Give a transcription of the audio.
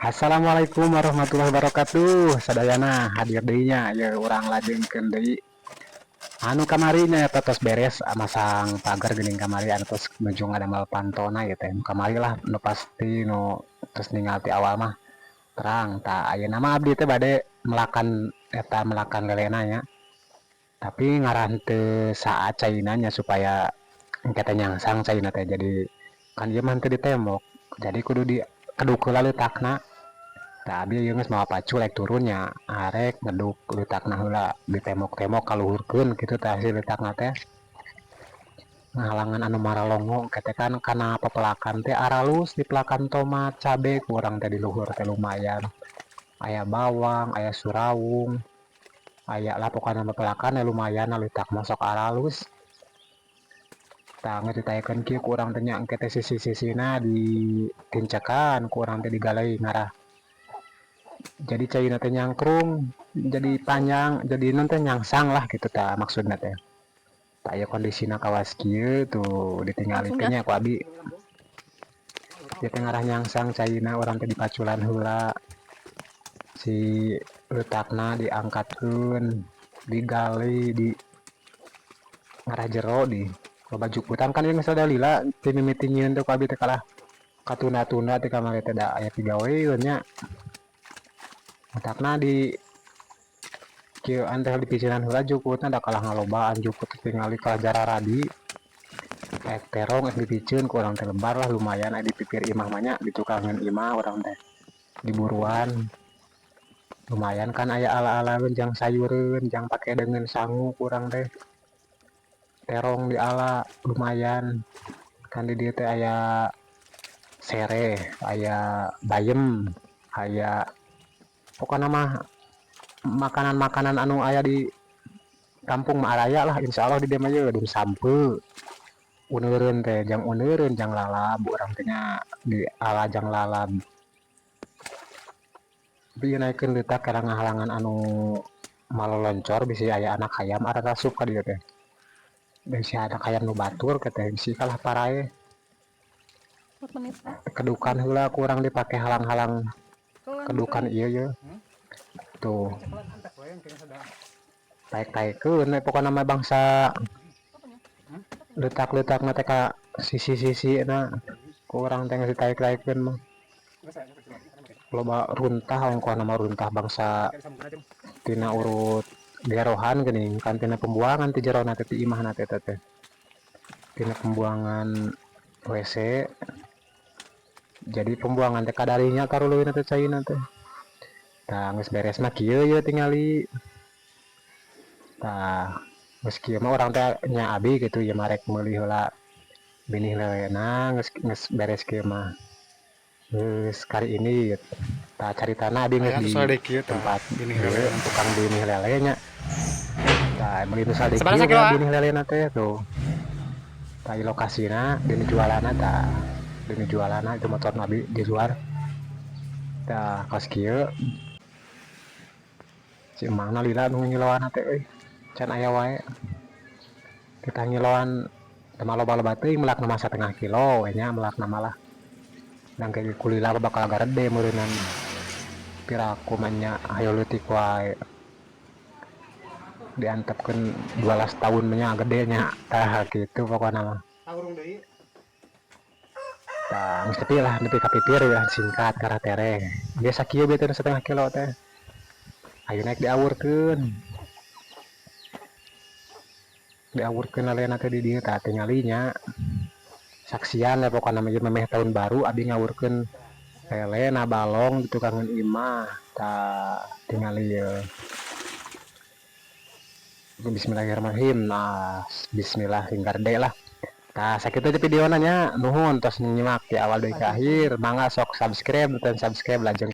Assalamualaikum warahmatullahi wabarakatuh. Sadayana hadir deui nya, ya urang lajengkeun deui anu kamari nya. Eta tos beres masang pagar geuning kamari, anu tos nuju ngadamel pantona ieu teh. Nu kamari lah, nu pasti nu tos ningal ti awal mah terang. Tah, ayeuna mah abdi teh bade melakan eta, melakan lelena nya, tapi ngarah teu saat caina nya, supaya engke teh nyangsang caina teh. Jadi kan ieu mah teu di tembok, jadi kudu di keduk heula leutakna. Tah, abdi ieu geus mawa pacu rek turun nya, arek ngeduk leutakna heula di tembok-tembok, kaluhurkeun kitu. Tah, si leutakna teh ngahalangan anu maralongo engke teh kan kana pepelakan teh aralus. Di pelakan tomat, cabe ku urang teh di luhur teh lumayan aya bawang, aya surawung, aya lah pokona pepelakan ya lumayan leutak mah sok aralus. Tah, geus ditaekeun kieu ku urang teh nya, engke teh sisi-sisina ditincekan ku urang teh, digalai ngarah jadi caina teh nyangkrung, jadi panjang, jadi naon teh, nyangsang lah gitu. Tah, maksudna teh. Tah, aya kondisina kawas kieu tuh, ditingali teh nya ku abi ieu teh ngarah nyangsang caina. Urang teh dipaculan heula si leutakna, diangkatkeun, digali di ngarah jero di loba jukutan kan ieu geus rada lila ti mimiti nyieun teh ku abi teh, kalah katunda-tunda ti kamari teh, da aya pigaweun nya. Matakna di kieuan teh dipiceunan heula jukutna, da kalah ngalobaan jukut teh, tingali kalah jararadi. Ek terong ek dipiceun ku urang teh lebar lah, lumayan aya di pipir imah mah nya, di tukangeun imah urang teh diburuan, lumayan kan aya ala-alaeun jang sayureun, jang pake deungeun sangu ku urang teh. Terong diala lumayan kan, di dieu teh aya sereh, aya bayem, aya pokokna mah makanan-makanan anu aya di kampung mah araya lah insyaallah di dieu mah. Ye di sampeu uneureun teh, jang uneureun, jang lalab urang teh nya, di ala jang lalab. Tapi naikeun leutak kana ngahalangan anu maloloncor, bisi aya anak hayam arasup ka dieu teh, bisi anak hayam nu batur teh, bisi kalah paraeh. Kedukan heula kurang dipake halang-halang kedukan ieu ye tuh, taek-taekeun we pokona mah bangsa leutak-leutakna teh ka sisi-sisi na ku urang teh, geus ditaek-taekeun mah loba runtah ongkohna mah, runtah bangsa tina urut gerohan geuning kan, tina pembuangan ti jerona teh, ti imahna teh teh, tina pembuangan WC. Jadi pembuangan teh kadarinya taruluyna teh caina teh. Tah, geus beres mah kieu ye tingali. Tah, geus kieu mah urang teh nya, abi kitu ieu mah rek meuli heula binih lelena. Geus geus beres kieu mah, geus kali ini. Tah, caritana abi geus di tempat tukang binih lele nya. Tah, meuli nu sadekieu binih lelena teh tuh. Tah, ieu lokasina dinu jualanna. Tah, dinu jualanna itu motor abi di luar. Tah, kos kieu si emangna lila nu ngiloan teh euy, can aya wae kita ngiloan teu maloba-loba teuing, melakna mah satengah kilo we nya melakna malah dan kayak kulila bakal garede meureunan. Piraku mah nya, hayo leutik wae diantepkeun 12 tahun mah nya gede nya. Tah, kitu pokona mah. Tah, geus nepi lah, nepi ka pipir ya, singkat karena tereh biasa kieu beuteun setengah kilo teh. Ayo naik, diawurkeun, diawurkeun lelena teh di dieu. Tah, tingali nya, saksian ya pokona mah ieu memeh tahun baru abi ngawurkeun lele na balong di tukangeun imah. Tah, tingali ye. Bismillahirrahmanirrahim. Nah, bismillah sing garede lah. Tah, sakitu aja videona nya. Nuhun tos nyimak di awal deui ka akhir. Mangga sok subscribe dan subscribe lajeng.